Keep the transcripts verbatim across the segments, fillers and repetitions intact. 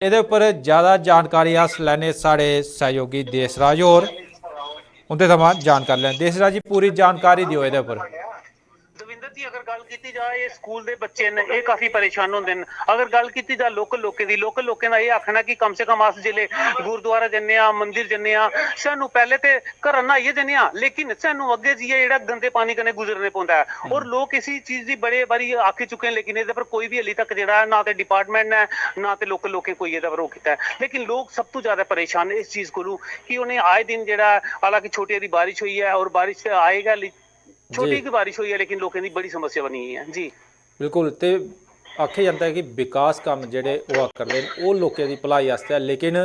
एह्दे उप्पर ज्यादा जानकारी अस लैने साढ़े सैहयोगी देसराज होर, उं'दे थमां जानकारी लैने। देसराज जी, पूरी जानकारी देओ एह्दे उप्पर। दविंदर जी, अगर गल्ल कीती जा, एह् स्कूल दे बच्चे न, एह् काफी परेशान होंदे न। अगर गल्ल कीती जा लोकल लोकें दी, लोकल लोकें दा एह् आखना कि कम से कम अस जिसलै गुरुद्वारा जन्ने आं, मंदिर जन्ने आं, सानूं पैह्ले ते घरा न्हाइयै जन्ने आं, लेकिन सानूं अग्गें जाइयै जेह्ड़ा गंदे पानी कन्नै गुजरने पौंदा ऐ। और लोक इसी चीज दी बड़े बारी आखी चुके न, लेकिन एह्दे पर कोई बी हल्ली तक जेह्ड़ा ऐ, ना ते डिपार्टमेंट ने, ना ते लोकल लोकें कोई एह्दे पर ओह् कीता ऐ। लेकिन लोक सब तों ज्यादा परेशान न इस चीज कोलू कि उ'नें आए दिन जेह्ड़ा ऐ, हालांकि छोटी हारी बारिश होई ऐ और बारिश ते आए गै हल्ली, छोटी जी। की बारिश होई ऐ, लेकिन लोकें दी बड़ी समस्या बनी गेई ऐ जी। बिल्कुल, ते आखेआ जंदा ऐ कि विकास कम्म जेह्ड़े होआ करदे न, ओह् लोकें दी भलाई आस्तै, लेकिन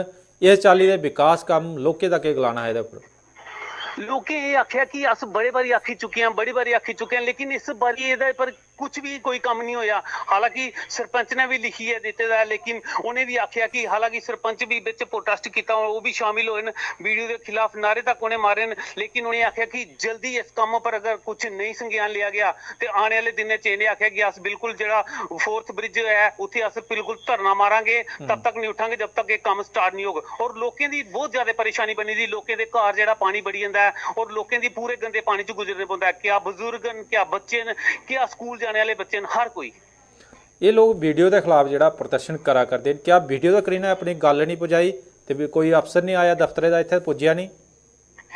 इस चाल्ली दे विकास कम्म लोकें दा केह् गलाना ऐ एह्दे उप्पर? लोकें एह् आखेआ कि अस बड़े बारी आखी चुके आं, बड़ी बारी आखी चुके आं, लेकिन इस बारी एह्दे पर कुछ बी कोई कम्म निं होएआ। हालांकि सरपंच ने बी लिखियै दित्ते दा ऐ, लेकिन उ'नें बी आखेआ कि, हालांकि सरपंच बी बिच प्रोटेस्ट कीता, ओह् बी शामिल होए न, वीडियो दे खिलाफ नारे तक उ'नें मारे न, लेकिन उ'नें आखेआ कि जल्दी इस कम्म पर अगर कुछ नेईं संज्ञान लिया गया ते आने आह्ले दिनें च इ'नें आखेआ कि अस बिल्कुल जेह्ड़ा फोर्थ ब्रिज ऐ, उत्थै अस बिल्कुल धरना मारांगे, तब तक नहीं उठांगे जब तक ये कम्म स्टार्ट नहीं होग। और लोकें दी बहुत ज्यादा परेशानी बनी दी, लोकें दे घर जेह्ड़ा पानी बड़ी जंदा ऐ और लोकें दी पूरे गंदे पानी च गुजरने पौंदा ऐ, क्या बुजुर्ग न, क्या बच्चे न, क्या स्कूल जाने आह्ले बच्चे न, हर कोई। एह् लोक वीडियो दे खिलाफ जेह्ड़ा प्रदर्शन करा करदे न, क्या वीडियो तगर इ'नें अपनी गल्ल निं पुजाई ते भी कोई अफसर निं आया दफ्तरै दा, इत्थै पुज्जेआ निं?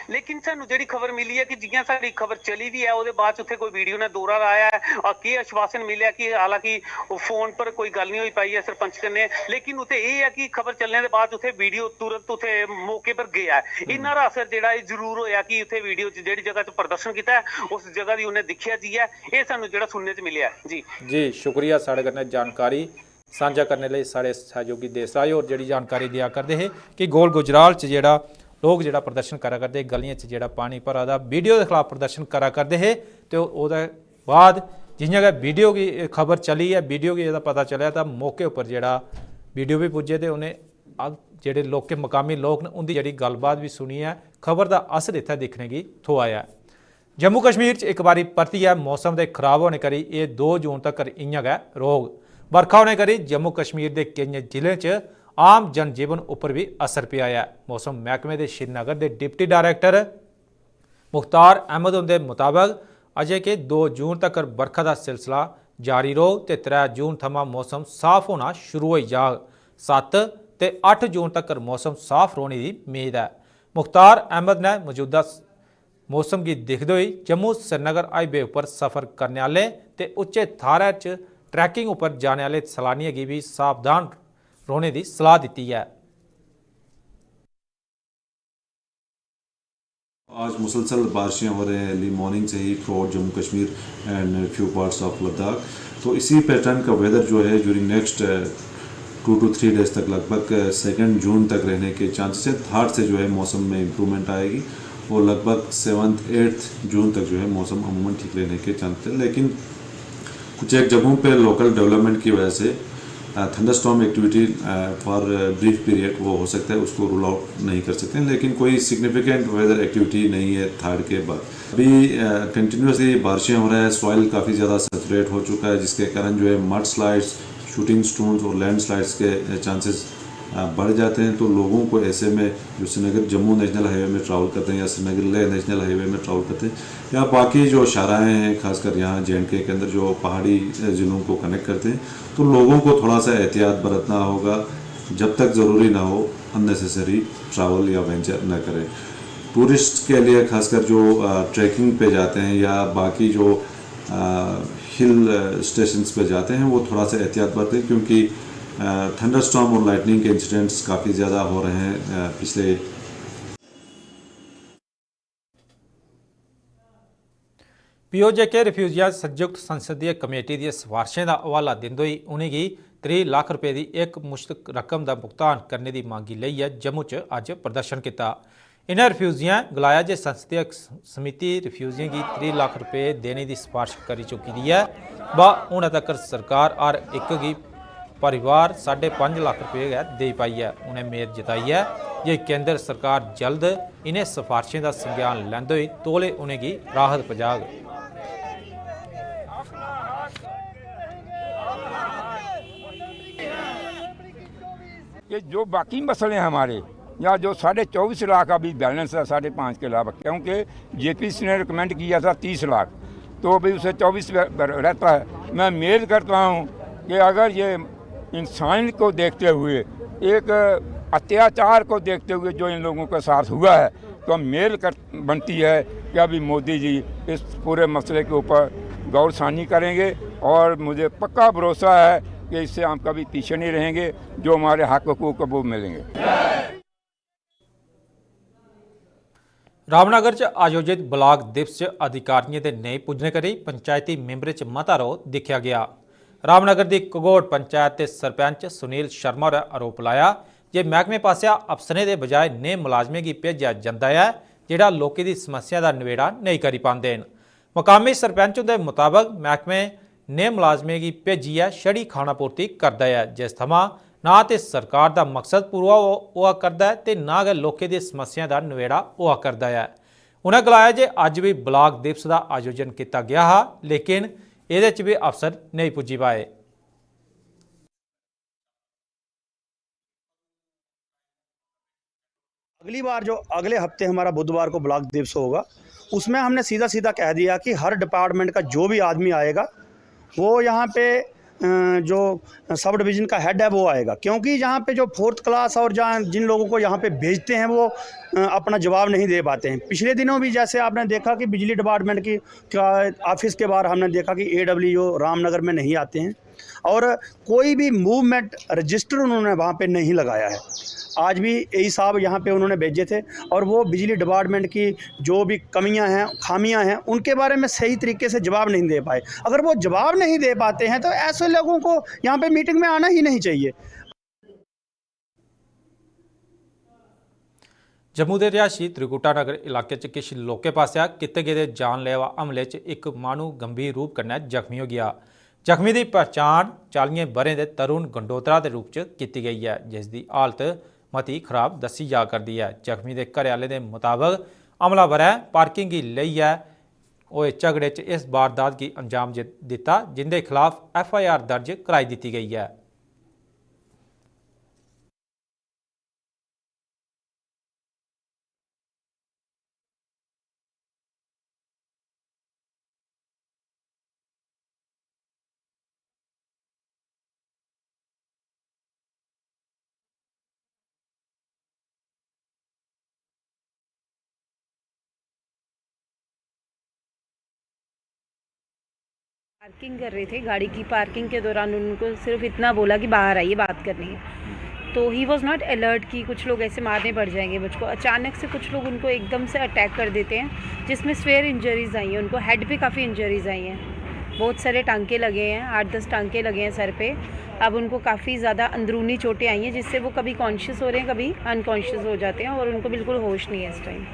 लेकिन सानू जेह्ड़ी खबर मिली ऐ कि जि'यां साढ़ी खबर चली बी ऐ, ओह्दे बाद च उत्थै कोई वीडियो ने दौरा लाया ऐ, अ, केह् आश्वासन मिलेआ कि हालांकि फोन पर कोई गल्ल निं होई पाई ऐ सरपंच कन्नै, लेकिन उत्थै एह् ऐ कि खबर चलने दे बाद उत्थै वीडियो तुरंत उत्थै मौके पर गेआ ऐ। इन्ना हारा असर जेह्ड़ा एह् जरूर होएआ कि उत्थै वीडियो च जेह्ड़ी जगह च प्रदर्शन कीता ऐ, उस जगह दी उ'न्नै दिक्खेआ जाइयै, एह् सानू जेह्ड़ा सुनने च मिलेआ ऐ। जी। जी, शुक्रिया साढ़े कन्नै जानकारी सांझा करने लेई साढ़े सैहयोगी देसराज होर जेह्ड़ी जानकारी देआ करदे हे कि गोल गुजराल च जेह्ड़ा लोक जेह्ड़ा प्रदर्शन करा करदे हे, गलियें च जेह्ड़ा पानी भरा दा, वीडियो दे खिलाफ प्रदर्शन करा करदे हे ते ओह्दे बाद जि'यां गै वीडियो गी, एह् खबर चली ऐ, वीडियो गी एह्दा पता चलेआ तां मौके उप्पर जेह्ड़ा वीडियो बी पुज्जे ते उ'नें अग-, जेह्ड़े लोकें, मकामी लोक न, उं'दी जेह्ड़ी गल्लबात बी सुनियै खबर दा असर इत्थै दिक्खने गी थ्होआ ऐ। जम्मू कश्मीर च इक बारी परतियै मौसम दे खराब होने करी एह् दो जून तगर इ'यां गै रौह्ग। बरखा होने करी जम्मू कश्मीर दे केइयें जिलें च आम जनजीवन उप्पर बी असर पेआ ऐ। मौसम मैह्कमे दे श्रीनगर दे डिप्टी डायरेक्टर मुख्तार अहमद हुंदे मताबक अजें के दो जून तगर बरखा दा सिलसिला जारी रौह्ग ते त्रै जून थमां मौसम साफ होना शुरू होई जाग। सत्त ते अट्ठ जून तगर मौसम साफ रौह्ने दी मेद ऐ। मुख्तार अहमद ने मौजूदा मौसम गी दिखदे होई जम्मू श्रीनगर हाईवे उप्पर सफर करने आह्ले ते उच्चे थाह्रै च ट्रैकिंग उप्पर जाने आह्ले सैलानियें गी बी सावधान रौह्ने दी सलाह दित्ती ऐ। आज मुसलसल बारिशें हो रहे हैं अर्ली मॉर्निंग से ही throughout Jammu Kashmir and few parts of Ladakh. तो इसी पैटर्न का वेदर जो है during next two two three days तक, लगभग सेकेंड जून तक रहने के चांसेस हैं। थर्ड से जो है मौसम में इम्प्रूवमेंट आएगी और लगभग सेवन्थ एट्थ जून तक जो है मौसम अमूमन ठीक रहने के चांसेस हैं। लेकिन कुछ एक जगहों पे लोकल डेवलपमेंट की वजह से thunderstorm activity for brief period वो हो सकता है, उसको रूल आउट नहीं कर सकते हैं, लेकिन कोई सिग्निफिकेंट वेदर एक्टिविटी नहीं है थर्ड के बाद। अभी कंटिन्यूसली बारिशें हो रहा है, सॉइल काफ़ी ज़्यादा सैचुरेट हो चुका है, जिसके कारण जो है मड स्लाइड्स, शूटिंग स्टोन्स और लैंड स्लाइड्स के चांसेस बढ़ जाते हैं। तो लोगों को ऐसे में जो श्रीनगर जम्मू नेशनल हाईवे में ट्रैवल करते हैं या श्रीनगर लेह नेशनल हाईवे में ट्रैवल करते हैं या बाकी जो शाहराहें हैं, खासकर यहाँ जे एंड के के अंदर जो पहाड़ी ज़िलों को कनेक्ट करते हैं, तो लोगों को थोड़ा सा एहतियात बरतना होगा। जब तक ज़रूरी ना हो अननेसेसरी ट्रैवल या वेंचर न करें। टूरिस्ट के लिए खासकर जो ट्रैकिंग पे जाते हैं या बाकी जो हिल स्टेशंस पे जाते हैं, वो थोड़ा सा एहतियात बरतें, क्योंकि थंडरस्टॉर्म और लाइटनिंग के इंसिडेंट्स काफ़ी ज़्यादा हो रहे हैं पिछले। पीओजेके रिफ्यूजियां संयुक्त संसदीय कमेटी दी सफारशें दा हवाला दिंदे होई उ'नेंगी त्रीह् लक्ख रपेऽ दी इक मुश्त रकम दा भुगतान करने दी मंग गी लेइयै जम्मू च अज्ज प्रदर्शन कीता। इ'नें रिफ्यूजियें गलाया जे संसदीय समिति रिफ्यूजियें गी त्रीह् लक्ख रपेऽ देने दी सफारश करी चुकी दी ऐ, बा हुनै तगर सरकार हर इक गी परिवार साढे पंज लक्ख रपेऽ गै देई पाई ऐ। उ'नें मेद जताई ऐ जे केंद्र सरकार जल्द इ'नें सफारशें दा संज्ञान लैंदे होई तौले उ'नेंगी राहत पजाग। कि जो बाकी मसले हैं हमारे, या जो साढ़े चौबीस लाख अभी बैलेंस है साढ़े पाँच के अलावा, क्योंकि जेपीसी ने रिकमेंड किया था तीस लाख, तो अभी उसे चौबीस ब-, ब-, रहता है। मैं उम्मीद करता हूँ कि अगर ये इंसान को देखते हुए, एक अत्याचार को देखते हुए जो इन लोगों के साथ हुआ है, तो हम मेल कर, बनती है कि अभी मोदी जी इस पूरे मसले के ऊपर गौर सानी करेंगे और मुझे पक्का भरोसा है कि इससे हम कभी पीछे नहीं रहेंगे, जो हमारे हक हकूक को वो मिलेंगे। रामनगर च आयोजित ब्लाक दिवस च अधिकारियें दे नेई पुज्जने करी पंचायती मिंबरें च मता रोह दिक्खेआ गेआ। रामनगर दी घगोट पंचायत दे सरपंच सुनील शर्मा होरें आरोप लाया जे मैहकमे पासेआ अफसरें दे बजाए नेह मलाजमें गी भेजेआ जंदा ऐ जेहड़ा लोकें दी समस्या दा नबेड़ा नेई करी पांदे न। मकामी सरपंच हुंदे मताबक मैहकमे नेह मलाजमें गी भेजियै छड़ी खानापूर्ति करदा ऐ, जिस थमां ना ते सरकार दा मकसद पूरा हो-, होआ करदा ऐ ते ना गै लोकें दी समस्याएं दा नबेड़ा होआ करदा ऐ। उ'नें गलाया जे अज्ज बी ब्लाक दिवस दा आयोजन कीता गेआ हा, लेकिन एह्दे च बी अफसर नेईं पुज्जी पाए। अगली बार जो अगले हफ्ते हमारा बुधवार को ब्लॉक दिवस होगा, उसमें हमने सीधा सीधा कह दिया कि हर डिपार्टमेंट का जो भी आदमी आएगा वो यहाँ पे जो सब डिवीज़न का हेड है वो आएगा, क्योंकि यहाँ पे जो फोर्थ क्लास और जहाँ जिन लोगों को यहाँ पे भेजते हैं वो अपना जवाब नहीं दे पाते हैं। पिछले दिनों भी जैसे आपने देखा कि बिजली डिपार्टमेंट की ऑफिस के बाहर हमने देखा कि ए डब्ल्यू रामनगर में नहीं आते हैं और कोई भी मूवमेंट रजिस्टर उन्होंने वहाँ पे नहीं लगाया है। आज भी एई साहब यहाँ पे उन्होंने भेजे थे और वो बिजली डिपार्टमेंट की जो भी कमियाँ हैं, खामियाँ हैं, उनके बारे में सही तरीके से जवाब नहीं दे पाए। अगर वो जवाब नहीं दे पाते हैं तो ऐसे लोगों को यहाँ पे मीटिंग में आना ही नहीं चाहिए। जम्मू दे रिहायशी त्रिकुटा नगर इलाके च किश लोकें पासेआ कीते गेदे जानलेवा हमले च इक माहनू गंभीर रूप कन्नै जख्मी होई गेआ। जख्मी दी पहचान चालियें ब'रें दे तरुण गंडोत्रा दे रूप च कीती गेई ऐ, जिसदी हालत मती खराब दस्सी जा करदी ऐ। जख्मी दे घरै आह्लें दे मताबक हमलावरै पार्किंग गी लेइयै होए झगड़े च इस बारदात गी अंजाम दित्ता, जिंदे खलाफ एफ आई आर दर्ज कराई दित्ती गेई ऐ। पार्किंग कर रहे थे, गाड़ी की पार्किंग के दौरान उनको सिर्फ इतना बोला कि बाहर आइए, बात करनी है। तो ही वॉज नॉट अलर्ट कि कुछ लोग ऐसे मारने पड़ जाएंगे मुझको। अचानक से कुछ लोग उनको एकदम से अटैक कर देते हैं, जिसमें स्वेयर इंजरीज आई हैं, उनको हेड पे काफ़ी इंजरीज आई हैं, बहुत सारे टांके लगे हैं, आठ दस टांके लगे हैं सर पे। अब उनको काफ़ी ज़्यादा अंदरूनी चोटें आई हैं, जिससे वो कभी कॉन्शियस हो रहे हैं, कभी अनकॉन्शियस हो जाते हैं और उनको बिल्कुल होश नहीं है इस टाइम।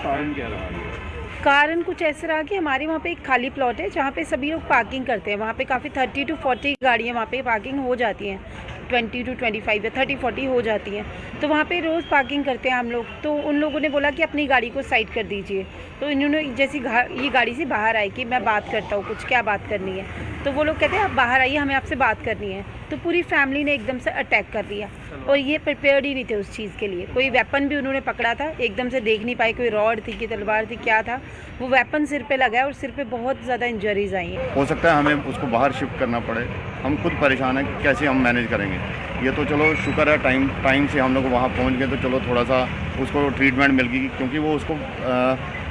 कारण क्या रहा? कारण कुछ ऐसे रहा कि हमारे वहाँ पे एक खाली प्लॉट है, जहाँ पे सभी लोग पार्किंग करते हैं। वहाँ पे काफ़ी थर्टी टू फोर्टी गाड़ियाँ वहाँ पे पार्किंग हो जाती हैं, ट्वेंटी टू ट्वेंटी फाइव या थर्टी फोर्टी हो जाती हैं। तो वहाँ पे रोज़ पार्किंग करते हैं हम लोग। तो उन लोगों ने बोला कि अपनी गाड़ी को साइड कर दीजिए। तो इन्होंने जैसी ये गाड़ी से बाहर आए कि मैं बात करता हूँ कुछ, क्या बात करनी है, तो वो लोग कहते हैं आप बाहर आइए, हमें आपसे बात करनी है। तो पूरी फैमिली ने एकदम से अटैक कर दिया और ये प्रिपेयर्ड ही नहीं थे उस चीज़ के लिए। कोई वेपन भी उन्होंने पकड़ा था, एकदम से देख नहीं पाए, कोई रॉड थी कि तलवार थी, क्या था, वो वेपन सिर पे लगा है और सिर पे बहुत ज़्यादा इंजरीज आई हैं। हो सकता है हमें उसको बाहर शिफ्ट करना पड़े, हम खुद परेशान हैं कि कैसे हम मैनेज करेंगे। ये तो चलो शुक्र है टाइम टाइम से हम लोग वहाँ पहुँच गए, तो चलो थोड़ा सा उसको ट्रीटमेंट मिल गई, क्योंकि वो उसको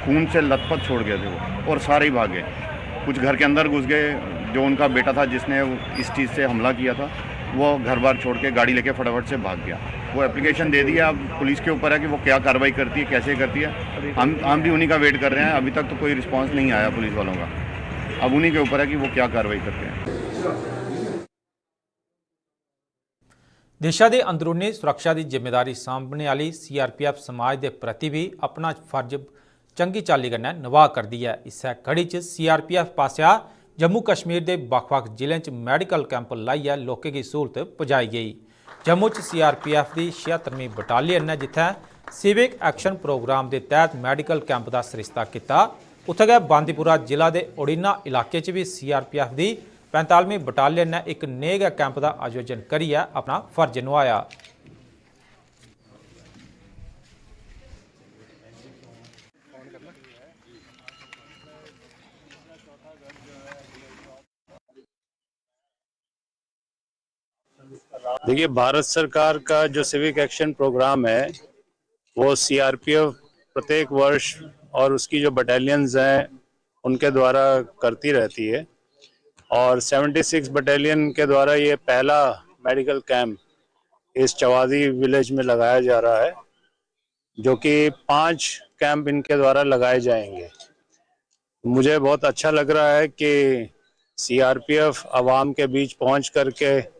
खून से लथपथ छोड़ गए थे वो, और सारे ही भाग गए। कुछ घर के अंदर घुस गए, जो उनका बेटा था जिसने इस चीज़ से हमला किया था, वो घर बार छोड़ के गाड़ी लेके फटाफट से भाग गया। वो एप्लीकेशन दे दिया, अब पुलिस के ऊपर है कि वो क्या कार्रवाई करती है, कैसे करती है। हम हम भी उन्हीं का वेट कर रहे हैं, अभी तक तो कोई रिस्पांस नहीं आया पुलिस वालों का। अब उन्हीं के ऊपर है कि वो क्या कार्रवाई करते हैं। देशा दे अंदरूनी सुरक्षा दी जिम्मेदारी सांभने आह्ली सीआरपीएफ समाज दे प्रति बी अपना फर्ज चंगी चाल्ली कन्नै नभाऽ करदी ऐ। इस्सै कड़ी च सीआरपीएफ पासेआ जम्मू कश्मीर दे बक्ख-बक्ख जिलें च मैडिकल कैंप लाइयै लोकें गी स्हूलत पुजाई गेई। जम्मू च सीआरपीएफ दी छिहत्तरमीं बटालियन ने जित्थै सिविक एक्शन प्रोग्राम दे तैह्त मैडिकल कैंप दा सरिस्ता कीता, उत्थै गै बांदीपुरा जिला दे ओडिन्हा इलाके च बी सीआरपीएफ दी पैंतालमीं बटालियन ने इक नेह् गै कैंप दा आयोजन करियै अपना फर्ज नभाया। देखिए, भारत सरकार का जो सिविक एक्शन प्रोग्राम है, वो सीआरपीएफ प्रत्येक वर्ष और उसकी जो बटालियंस हैं, उनके द्वारा करती रहती है। और सेवेंटी सिक्स बटालियन के द्वारा ये पहला मेडिकल कैंप इस चवादी विलेज में लगाया जा रहा है, जो कि पांच कैंप इनके द्वारा लगाए जाएंगे। मुझे बहुत अच्छा लग रहा है कि सीआरपीएफ आवाम के बीच पहुंच करके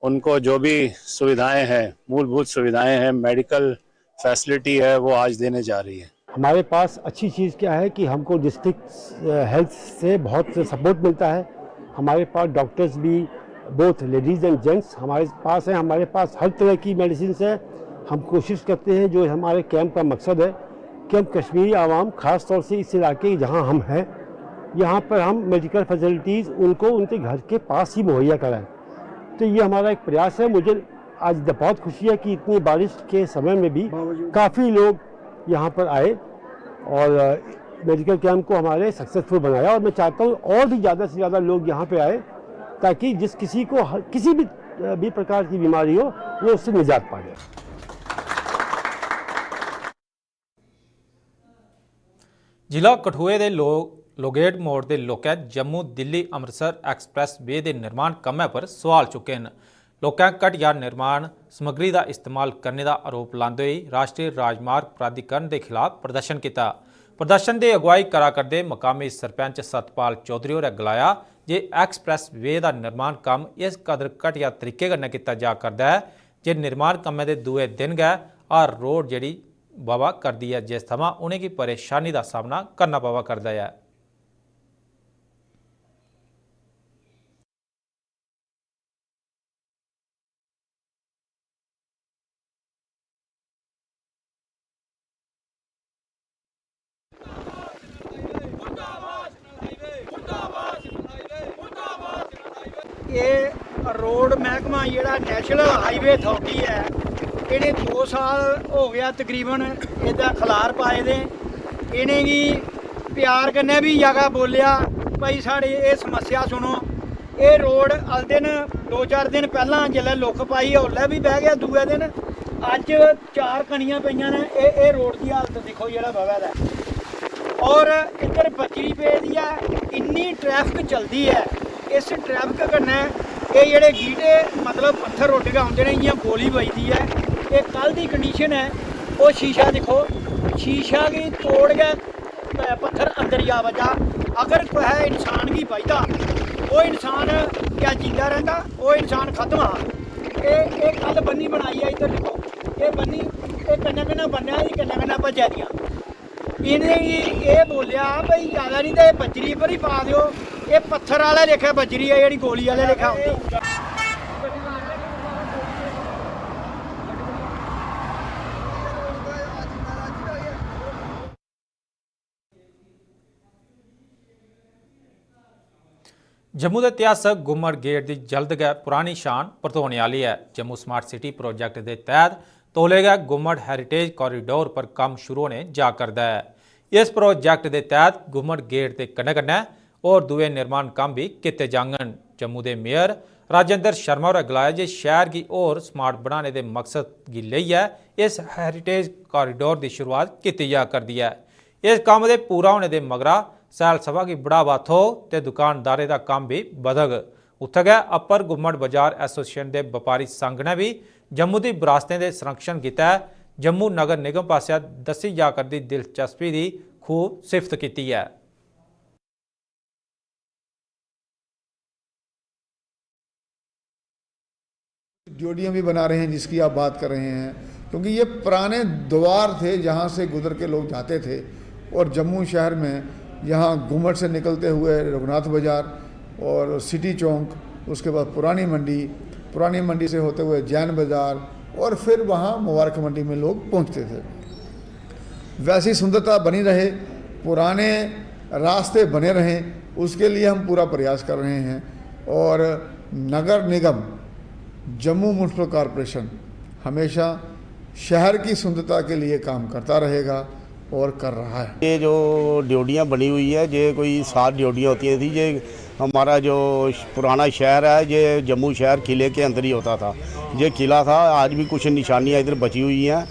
उनको जो भी सुविधाएं हैं, मूलभूत सुविधाएं हैं, मेडिकल फैसिलिटी है, वो आज देने जा रही है। हमारे पास अच्छी चीज़ क्या है कि हमको डिस्ट्रिक्ट हेल्थ से बहुत सपोर्ट मिलता है। हमारे पास डॉक्टर्स भी, बोथ लेडीज़ एंड जेंट्स हमारे पास हैं। हमारे पास हर तरह की मेडिसिन है। हम कोशिश करते हैं, जो हमारे कैंप का मकसद है कि हम कश्मीरी आवाम, ख़ास तौर से इस इलाके जहाँ हम हैं, यहाँ पर हम मेडिकल फैसिलिटीज़ उनको उनके घर के पास ही मुहैया कराएं। तो ये हमारा एक प्रयास है। मुझे आज द-, बहुत खुशी है कि इतनी बारिश के समय में भी काफ़ी लोग यहाँ पर आए और, अ, मेडिकल कैंप को हमारे सक्सेसफुल बनाया, और मैं चाहता हूँ और भी ज़्यादा से ज़्यादा लोग यहाँ पे आए, ताकि जिस किसी को ह-, किसी भी, अ, भी प्रकार की बीमारी हो, वो उससे निजात पा जाए। जिला कठुए दे लोक लोगेट मोड़ दे लोकें जम्मू दिल्ली अमृतसर एक्सप्रेस वे दे निर्माण कम्मै पर सोआल चुक्के न। लोकें घटिया निर्माण समग्री दा इस्तेमाल करने दा आरोप लांदे होई राष्ट्री राजमार्ग प्राधिकरण दे खिलाफ प्रदर्शन कीता। प्रदर्शन दी अगुवाई करा करदे मकामी सरपंच सतपाल चौधरी होरें गलाया जे एक्सप्रेस वे दा निर्माण कम्म इस कदर घटिया तरीके कन्नै कीता जा करदा ऐ जे निर्माण कम्मै दे दूए दिन गै हर रोड जेह्ड़ी बवा करदी ऐ, जिस थमां उ'नेंगी परेशानी दा सामना करना पवा करदा ऐ। एह् रोड मैह्कमा जेह्ड़ा नैशनल हाईवे अथार्टी ऐ, इ'नें दो साल हो गेआ तकरीबन एह्दा खलार पाए दे। इ'नेंगी प्यार कन्नै बी जगह बोलेआ, भाई साढ़ी एह् समस्या सुनो। एह् रोड हल्दे न, दो चार दिन पैह्लां जेल्लै लुक्क पाई, उसलै बी बਹਿ गेआ। दूए दिन अज्ज चार कनियां पेइयां न। एह् एह् रोड दी हालत दिक्खो जेह्ड़ा बवै दा ऐ। और इद्धर बजरी पेदी ऐ, इन्नी ट्रैफिक चलदी ऐ। इस ट्रैफिक कन्नै एह् जेह्ड़े गीह्टे, मतलब पत्थर उड्ड गै औंदे न, इ'यां गोली बजदी ऐ। एह् कल दी कंडीशन ऐ। ओह् शीशा दिक्खो, शीशा गी तोड़ गै पत्थर अंदर जा बज्जा। अगर कुसै इंसान गी बजदा, ओह् इंसान क्या जींदा रैंह्दा? ओह् इंसान खत्म हा। एह् एह् कल बन्नी बनाई ऐ, इद्धर दिक्खो, एह् बन्नी, एह् कन्नै कन्नै बन्नेआ, एह् कन्नै कन्नै भज्जै दियां। इ'नेंगी एह् बोलेआ, "भाई, जैदा निं ते बज्जरी पर ही पा देओ, एह् पत्थर आह्ले लेखा बज्जरी ऐ, जेह्ड़ी गोली आह्ले लेखा औंदी।" जम्मू दे इतिहासक गुम्मट गेट दी जल्द गै पुरानी शान परतोने आह्ली ऐ। जम्मू स्मार्ट सिटी प्रोजेक्ट दे तैह्त तौले गै गुम्मट हैरिटेज कॉरिडोर पर कम्म शुरू होने जा करदा ऐ। इस प्रोजेक्ट दे तैह्त गुम्मट गेट दे कन्नै-कन्नै होर दूए निर्माण कम्म बी कीते जाङन। जम्मू दे मेयर राजेंद्र शर्मा होरें गलाया जे शैह्र गी होर स्मार्ट बनाने दे मकसद गी लेइयै इस हैरिटेज कॉरिडोर दी शुरुआत कीती जा करदी ऐ। इस कम्म दे पूरा होने दे मगरा सैलसफा गी बढ़ावा थ्होग ते दुकानदारें दा कम्म बी बधग। उत्थै गै अप्पर गुम्मट बजार एसोसिएशन दे बपारी संघ ने बी जम्मू दी बरासतें दे संरक्षण गितै जम्मू नगर निगम पासेआ दस्सी जा करदी दिलचस्पी दी खूब सिफ्त कीती ऐ। ड्योढ़ियाँ भी बना रहे हैं जिसकी आप बात कर रहे हैं, क्योंकि ये पुराने द्वार थे जहाँ से गुजर के लोग जाते थे। और जम्मू शहर में यहाँ घूमट से निकलते हुए रघुनाथ बाज़ार और सिटी चौक, उसके बाद पुरानी मंडी, पुरानी मंडी से होते हुए जैन बाज़ार और फिर वहाँ मुबारक मंडी में लोग पहुँचते थे। वैसी सुंदरता बनी रहे, पुराने रास्ते बने रहें, उसके लिए हम पूरा प्रयास कर रहे हैं। और नगर निगम जम्मू म्यूनसिपल कॉरपोरेशन हमेशा शहर की सुंदरता के लिए काम करता रहेगा। और कर रहा है। ये जो ड्योढ़ियाँ बनी हुई है, ये कोई सात ड्योढ़ियाँ होती थी। ये हमारा जो पुराना शहर है, ये जम्मू शहर किले के अंदर ही होता था। ये किला था, आज भी कुछ निशानियाँ इधर बची हुई हैं।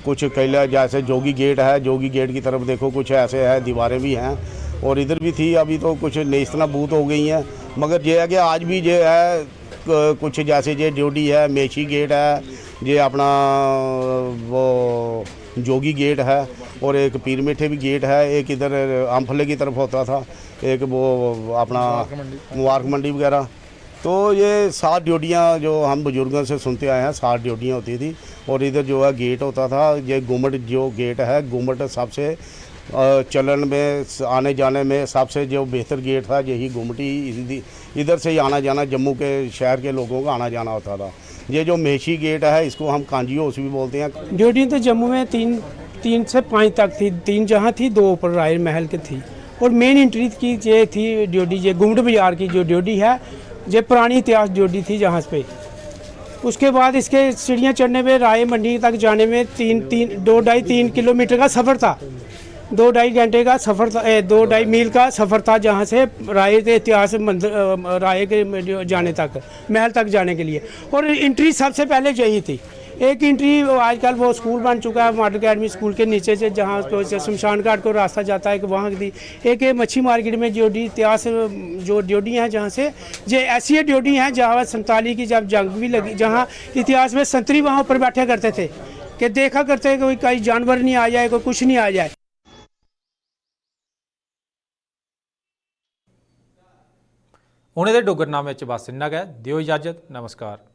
कुछ किला जैसे जोगी गेट है, जोगी गेट की तरफ देखो, कुछ ऐसे है, दीवारें भी हैं। और इधर भी थी, अभी तो कुछ नेस्तना बूत हो गई हैं, मगर ये है कि आज भी ये है, क- कुछ जैसे ये ड्योढ़ी है, मेशी गेट है, ये अपना वो जोगी गेट है, और एक पीर मेठे भी गेट है, एक इधर अम्फले की तरफ होता था, एक वो अपना मुबारक मंडी वगैरह। तो ये सात ड्योढ़ियाँ जो हम बुजुर्गों से सुनते आए हैं, सात ड्योढ़ियाँ होती थी। और इधर जो है गेट होता था, ये गुम्मट जो गेट है, गुम्मट सबसे अ, चलन में, स- आने जाने में सबसे जो बेहतर गेट था, यही गुम्मटी। इधर से ही आना जाना, जम्मू के शहर के लोगों का आना जाना होता था। ये जो मेशी गेट है, इसको हम कांजी हाउस भी बोलते हैं। ड्योढ़ी तो जम्मू में तीन तीन से पाँच तक थी। तीन जहाँ थी, दो ऊपर राय महल के थी। और मेन एंट्री की ये थी ड्योढ़ी, ये गुम्मट बाजार की जो ड्योढ़ी है, ये पुरानी इतिहास ड्योढ़ी थी जहाँ पे। उसके बाद इसके सीढ़ियाँ चढ़ने में, राय मंडी तक जाने में तीन तीन दो ढाई तीन किलोमीटर का सफ़र था। दो ढाई घंटे का सफ़र था, ए, दो ढाई मील का सफ़र था, जहाँ से राय के इतिहास मंदिर, अ, राय के जो जाने तक, महल तक जाने के लिए। और एंट्री सबसे पहले यही थी। एक एंट्री आजकल वो स्कूल बन चुका है, मॉडल अकेडमी स्कूल के नीचे से, जहाँ तो शमशान घाट को रास्ता जाता है, एक वहाँ की। एक ये मच्छी मार्केट में ड्योढ़ी इतिहास, जो ड्योढ़ी हैं जहाँ से, ये ऐसी ड्योढ़ी हैं जहाँ संताली की जब जंग भी लगी, जहाँ इतिहास में संतरी वहाँ ऊपर बैठे करते थे कि देखा करते कोई कहीं जानवर नहीं आ जाए, कोई कुछ नहीं आ जाए। हून एह्दे डुग्गरनामे च बस इन्ना गै। देओ इजाजत। नमस्कार।